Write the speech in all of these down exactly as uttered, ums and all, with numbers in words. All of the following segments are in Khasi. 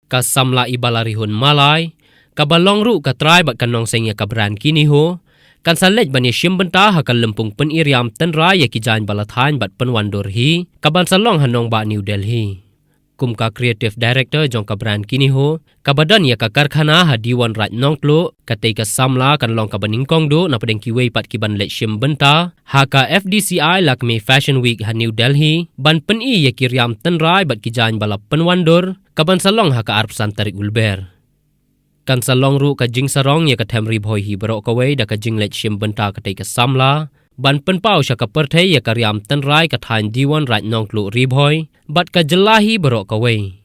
Ka samla i Balarihun Malai, kaba long ruh ka trai bad ka nongseng ïa ka brand Kiniho, kan sa leit ban ïashim bynta ha ka lympung pyni riam tynrai ïa ki jaiñ ba la thaiñ bad pynwandur hi, kaban sa long ha nongbah New Delhi. Kum ka Creative Director jong ka brand Kiniho, kaba don ïa ka karkhana ha Diwon Raid Nongtluh, katei ka samla kan long kaba nyngkong duh na pdeng kiwei pat kiban leit shim bynta ha ka F D C I Lakme Fashion Week ha New Delhi, ban pyni ïa ki riam tynrai bad ki jaiñ ba la pynwandur, kaban sa long ha ka arphew san tarik Lber. Kan sa long ruh ka jingsarong ïa ka them Ri Bhoi hi baroh kawei da ka jingleit shim bynta katei ka samla, ban pynpaw sha ka pyrthei ïa ka riam tynrai ka thaiñ Diwon Raid Nongtluh Ri Bhoi bad ka jylla hi baroh kawei.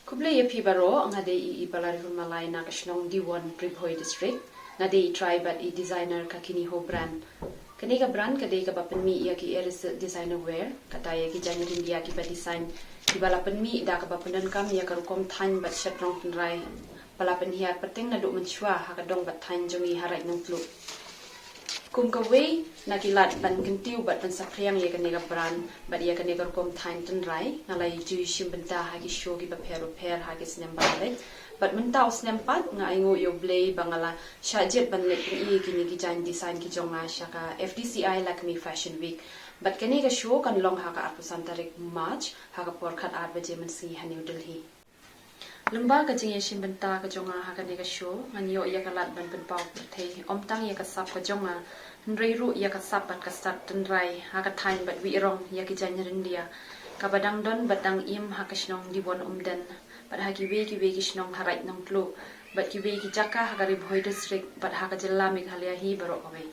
Khublei ïa phi baroh, nga dei i Balarihun Malai na ka shnong Diwon, Ri Bhoi District. Nga dei i trai bad i designer ka Kiniho brand. Kane ka brand ka dei kaba pynmih ïa ki Air Silk designer wear, kata ïa ki jaiñ ryndia kiba design, kiba la pynmih da kaba pyndonkam ïa ka rukom thaiñ bad shet rong tynrai ba la pynhiar pateng naduh mynshuwa ha ka dong bad thaiñ jong ngi ha Raid Nongtluh. Kum kawei na ki lad ban kyntiew bad ban saphriang ïa kane ka brand bad ïa kane ka rukom thaiñ tynrai, nga la ïa ju shim bynta ha ki show kiba pher bapher ha ki snem ba la leit. Bad mynta u snem pat nga ainguh ïa U Blei ba nga la shah jied ban leit pyni ïa kine ki jaiñ design ki jong nga sha ka F D C I Lakme Fashion Week. Bad kane ka show kan long ha ka arphew san tarik March ha ka por khatar baje mynsngi ha New Delhi. Lyngba ka jingïashim bynta ka jong nga ha kane ka show, ngan ïoh ïa ka lad ban pynpaw pyrthei ym tang ïa ka sap ka jong nga, hynrei ruh ïa ka sap bad ka stad tynrai ha ka thaiñ bad wi'rong ïa ki jaiñ ryndia, kaba dang don bad dang im ha ka shnong Diwon Umden, bad ha kiwei kiwei ki shnong ha Raid Nongtluh, bad kiwei ki jaka ha ka Ri Bhoi District bad ha ka jylla Meghalaya hi baroh kawei.